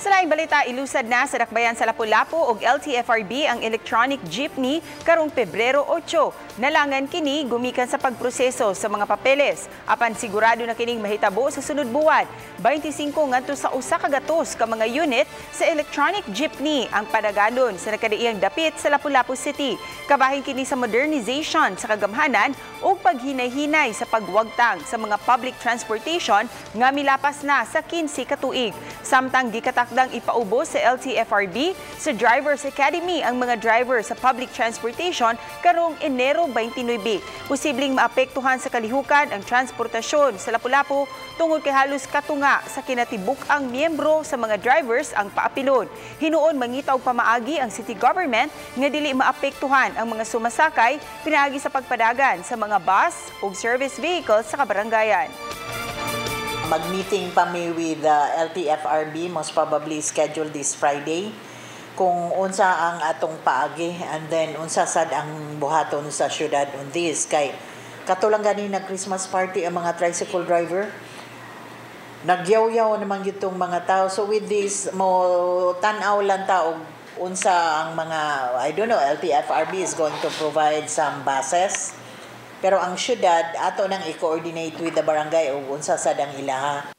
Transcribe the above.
Sa laing balita, ilusad na sa Dakbayan sa Lapu-Lapu og LTFRB ang electronic jeepney karong Pebrero 8. Nalangan kini gumikan sa pagproseso sa mga papeles. Apan sigurado na kining mahitabo sa sunod buwan. 25 ngadto sa 100 ka mga unit sa electronic jeepney ang padaganon sa nakadiiyang dapit sa Lapu-Lapu City. Kabahin kini sa modernization sa kagamhanan ug paghinay-hinay sa pagwagtang sa mga public transportation nga milapas na sa 15 ka tuig. Samtang gikatakdang ipaubos sa LTFRB sa Drivers Academy ang mga driver sa public transportation karong Enero 29. Posibleng maapektuhan sa kalihukan ang transportasyon sa Lapu-Lapu tungod kay halos katunga sa kinatibuk-ang miyembro sa mga drivers ang paapilon. Hinuon mangita og pamaagi ang city government nga dili maapektuhan ang mga sumasakay pinaagi sa pagpadagan sa mga bus ug service vehicles sa kabarangayan. Mag-meeting pa mi with the LTFRB, most probably scheduled this Friday, kung unsa ang atong paagi and then unsa sad ang buhaton sa syudad on this. Kay katulang gani nag Christmas party ang mga tricycle driver, nagyaw-yaw naman gyud tong mga tao. So with this, mo tan-aw lang ta og unsa ang mga, I don't know, LTFRB is going to provide some buses, pero ang syudad ato nang i-coordinate with the barangay og unsa sad ang ilaha.